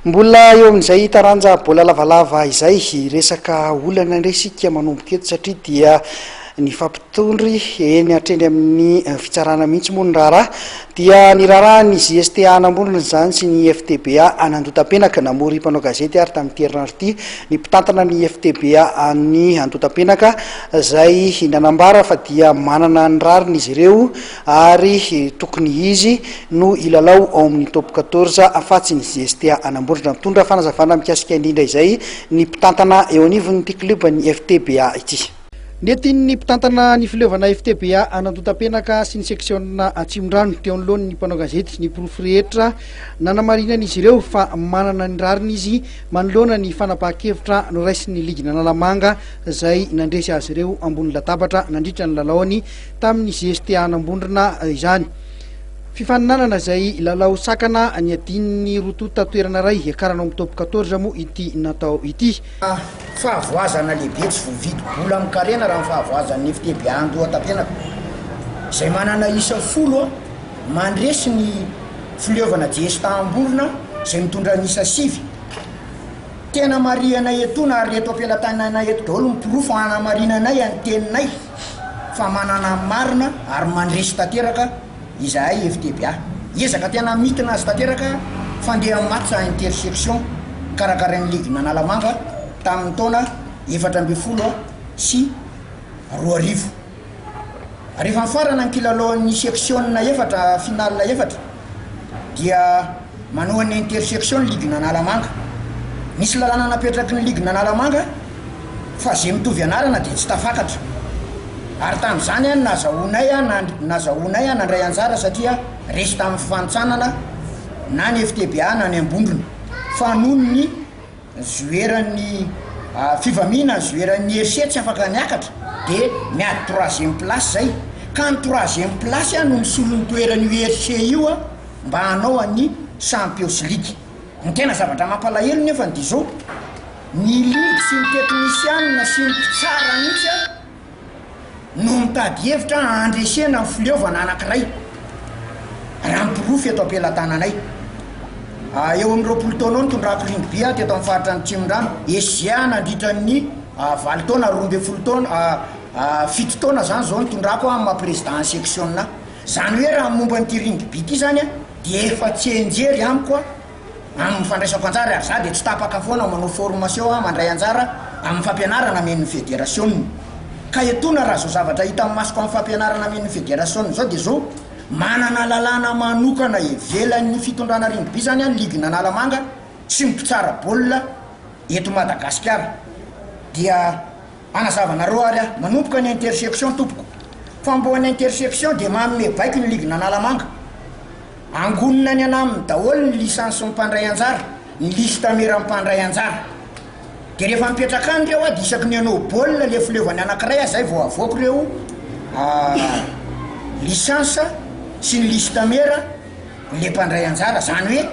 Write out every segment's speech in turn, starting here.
Mbola eo amin'izay taranja baolina lavalava izay, resaka olana indray isika manomboka eto satria dia nifampitondry eny hatreny amin'ny fitsarana mihitsy moa ny raharaha. Dia ny raharahan'ny JSTA Anambondrona izany sy ny FTBA an'Andotapenaka. Namory mpanao gazety ary tamin'ity herinandro ity ny mpitantana ny FTBA any Andotapenaka izay nanambara fa dia manana ny rariny izy ireo ary tokony izy no hilalao ao amin'ny Top 14 fa tsy ny JSTA Anambondrona. Mitondra fanazavana mikasika indrindra izay ny mpitantana eo anivon'ity klioban'ny FTBA ity. Nentin'ny mpitantana ny fileovana FTBA an'Andotapenaka sy ny seksiona Atsimondrano teo anoloan'ny mpanao gazety ny porofo rehetra nanamarinan'izy ireo fa manana ny rariny izy manoloana ny fanapahan-kevitra noraisin'ny ligin'Analamanga izay nandresy azy ireo ambony latabatra nandritra ny lalaony tamin'ny JSTA Anambondrona izany. Fifaninanana izay lalao sakana niadian'ny roa tonta toerana iray hiakarana ao amin'ny Top 14 moa ity natao ity. Fahavoazana lehibe tsy voavidy vola amin-karena raha ny fahavoazan'ny FTBA Andohatapenaka izay manana isa folo mandresy ny fileovana JSTA Amborona izay mitondra ny isa sivy. Tena marihana etoana ary eto am-pelatananay eto daholo ny porofo hanamarinanay ny teninay fa manana ny marina ary mandresy tanteraka izahay FTBA. Ezaka tena mitina azy tanteraka fandeha match intersection karakarain'ny ligin'Analamanga tamin'ny taona 2014. Rehefa nifarana ny kilalaon'ny seksiona efatra, finale efatra, dia manoa ny intersection ny ligin'Analamanga. Nisy lalàna napetraky ny ligin'Analamanga fa ze mitovy anarana dia tsy tafakatra. Ary tamin'izany no nazahoanay nazahoanay nandray anjara satria resy tamin'ny fifanintsanana na ny FTBA na ny Ambondrona fa noho ny Zoeran'ny fivamiana, zoeran'ny herse tsy afaka niakatra de miady troisième place zay, ka ny troisième place no misolo ny toeran'io herse io mba hanao an'ny champions league. Ny tena zavatra mampalahelo nefany de zao, ny ligue sy ny teknisianina sy ny mpitsara mihitsy no mitady hevitra handresena ny fileovana anankiray, raha ny porofo eto am-pelatananay. Eo amin'ny 20 taona eo nitondrako rugby aho teto amin'ny faritra Antsimondrano, SGA nandritra ny valo taona, 12 taona, fito taona izany izao nitondrako aho amin'ny maha président ny section ahy. Izany hoe raha ny momba an'ity rugby ity izany dia efa tsianjery amiko amin'ny fandraisako anjara ary za dia tsy tapaka foana manao formation aho mandray anjara amin'ny fampianarana amen'ny federasiona. Ka etoana raha zao zavatra hitan'ny masoko amin'ny fampianarana amen'ny federasiona zao dia zao, manana lalàna manokana ivelan'ny fitondrana rugby zany ny ligin'Analamanga sy ny mpitsara baolina eto Madagasikara dia hanazava anareo ary aho manomboka ny intersection tompoko. Fa mbô ny intersection dia manome baiko ny ligin'Analamanga. Angonina any anaminy daholo ny licence mpandray anjara, ny liste mera mpandray anjara. De rehefa mipetraka any reo a de isaky ny hanao baolina le fileovany anakiray a zay vao avoaka reo licence sy ny liste mera le mpandray anjara. Zany hoe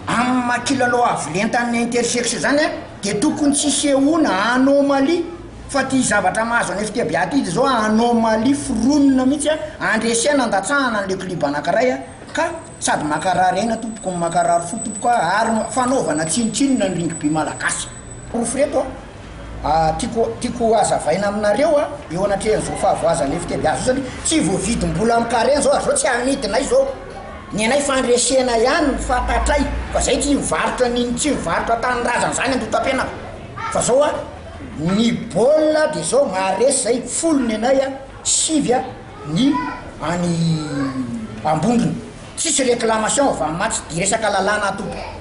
amin'ny maha kilalao avo lenta an'ny intersexe zany a de tokony tsy hisehoana anomalie fa ty zavatra mahazo an'i FTBA ty de zao anomalie foronina mihitsy a, andresena andatsahana an'le club anakiray a, ka sady mankarary aina tompoko no mankarary fo tompoko a, ary fanaovana tsinontsinona ny rugby malagasy. Porofo reto a, tiako tiako hazavaina aminareo a, eo anatrehan'izao fahavoazan'ny FTBA zao satria tsy voavidim-bola amin-karena zao ary zao tsy amidinay zao, ny anay fandresena ihany no fantatray fa zay tsy mivarotra n'inon'tsy tsy mivarotra tanindrazana zany Andotapenaka fa zao a. Ny baolina de zao maharesy zay, folo ny anay a, sivy a ny any Ambondrona. Tsisy réclamation avy amin'ny match, de resaka lalàna tompoko.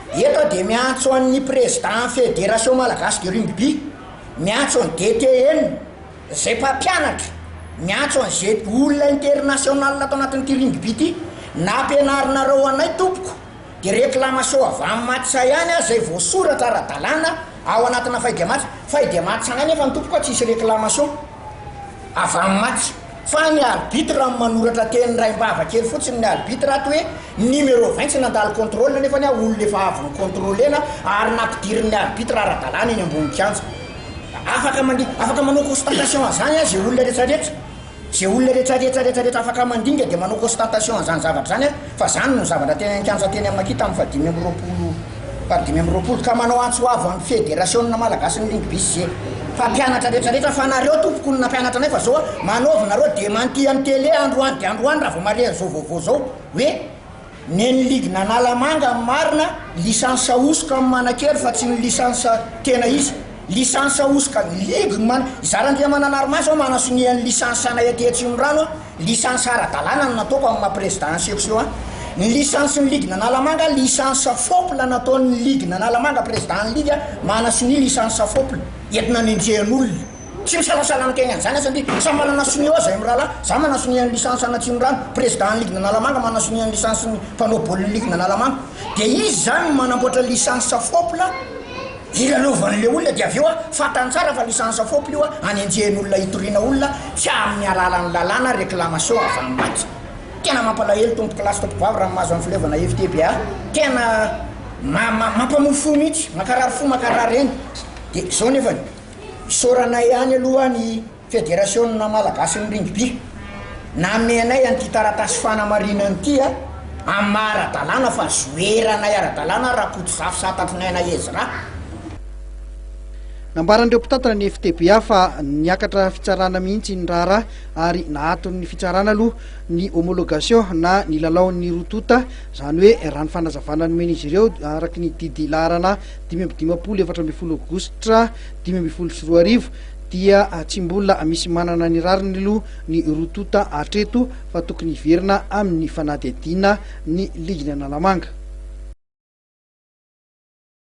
Eto aho de miantso an'ny président fédération malagasy de rugby, miantso an'i DTN, zay mpampianatra, miantso an'ze olona international ato anatin'ity rugby ity, nampianarinareo anay tompoko, Dia réclamation avy amin'ny match ihany aza izay voasoratra ara-dalàna ao anatina feuille de match. Feuille de match anay nefa ny tompoko a tsisy réclamation avy amin'ny match. Fa ny arbitre no manoratra teny raim-bava kely fotsiny ny arbitre ato hoe numéro 20 tsy nandalo contrôle nefa ny olona efa avy ni-contrôler-na ary nampidirin'ny arbitre ara-dalàna eny ambony kianja. Afaka mandi- afaka manao constatation an'izany a izay olona rehetra rehetra. Ze olona rehetra rehetra rehetra rehetra afaka mandinga dia manao constatation an'izany zavatra izany an, fa zany no zavatra teny an-kianja teny Amakia tamin'ny faha 25. Faha 25, ka manao antso avo amin'ny Federasionina Malagasin'ny Rugby sy ze mpampianatra rehetra rehetra fa nareo tompoko no nampianatra anay fa zao a manaovy nareo démenti amin'ny télé androany dia androany raha vao mahare an'izao vaovao zao hoe Nen'ny ligue n'Analamanga ny marina, licence hosoka ny manan-kery fa tsy ny licence tena izy. Licence hosoka, ny ligue no mana, izaho Randriamananarimaso aho manasonia ny licence anay aty Atsimondrano a, licence ara-dalàna no nataoko amin'ny maha président ny section ahy. Ny licence ny ligue n'Analamanga, licence fopla nataon'ny ligue n'Analamanga, président ny ligue manasonia licence fopla entina anenjehan'olona. Tsy misalasala miteny an'izany aho satria samy manana sonia ao zahay mirahalahy, za manana sonia ny licence an'Atsimondrano, président ny ligue n'Analamanga manana sonia ny licence ny mpanao baolina ligue n'Analamanga, dia izy zany no manamboatra licence fopla hilalaovan'le olona dia avy eo a fantany tsara fa licence fopla io a anenjehin'olona hitoriana olona tsy amin'ny alalan'ny lalàna réclamation avy amin'ny maty. Tena mampalahelo tompoko lahy sy tompoko vavy raha ny mahazo an'i fileovana FTBA, tena ma ma mampamoy fo mihitsy, mankarary fo mankarary reny, dia zao nefany. Isaorana ihany aloha ny Federasionina Malagasin'ny Rugby nanome anay an'ity taratasy fanamarinana ity amin'ny maha ara-dalàna fa zoeranay ara-dalàna Rakotozafy Santatrinaina Ezra. Nambaran'ireo mpitantana ny FTBA fa niakatra fitsarana mihitsy ny raharaha ary naaton'ny fitsarana aloha ny homologation na ny lalaon'ny roa tonta, izany hoe raha ny fanazavana nomen'izy ireo araka ny didy laharana 55 14 aogositra 2015 dia tsy mbola misy manana ny rariny aloha ny roa tonta hatreto fa tokony hiverina amin'ny fanadihadiana ny ligin'Analamanga.